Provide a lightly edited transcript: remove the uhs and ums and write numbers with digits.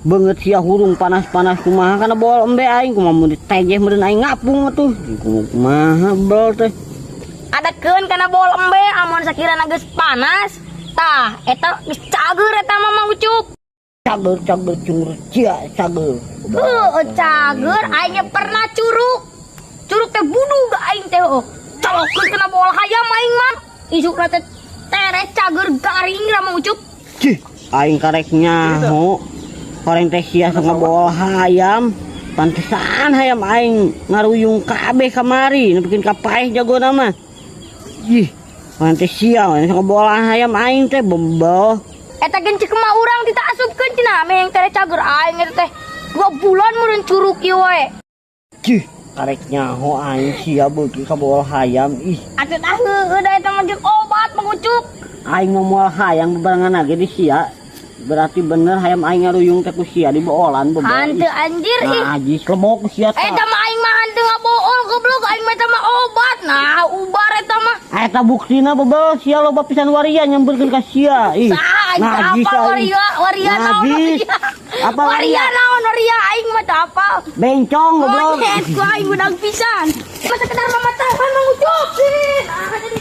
Beungeut sia hurung panas-panas kumaha kana bool embe aing, kumaha mun ditejeh meureun aing ngapung atuh. Kumaha bel teh. Adekeun kana bool embe, amun sakirana geus panas. Tah, eta geus cager eta mah, Mang Ucup. Cager cager cungur sia cager. Heuh, cager aing ge pernah curuk. Curuk teh budug aing teh heuh. Colokeun kana bool hayam aing mah. Isukna teh tereh cager garing lah, Mang Ucup. Cih, aing karek nyaho. Horeng teh sia sok ngabool hayam. Pantesan hayam aing ngaruyung kabeh kamari, nepikeun ka paeh jagona mah. Ih, horeng teh sia sok ngabool hayam aing teh bebel. Eta gen ceuk mah urang tita asupkeun cenah meh yang tereh cager aing eta teh. 2 bulan meureun curuk ieu wae. Cih, karek nyaho aing sia beuki kabool hayam. Ih, Atuh tah heueuh da eta mah jeung obat, Mang Ucup. Aing mah moal hayang bebarengan ge di sia. Berarti bener hayam aing ngaruyung teh ku sia diboolan bebel. Hanteu anjir ih. Najis lebok ku sia tah. Eta mah aing mah hanteu ngabool, goblok, aing mah eta mah obat. Nah, ubar eta mah. Eta buktina bebel sia loba pisan waria nyamperkeun ka sia. Ih. Saha aing teh Najis apal aing. Waria, waria naon? Najis. Waria. Apa Waria waria? Naon waria, aing mah teu apal. Bencong goblok. Monyet ku aing udang pisan. Masa sekedar mamatahan, Mang Ucup. Nah, jadi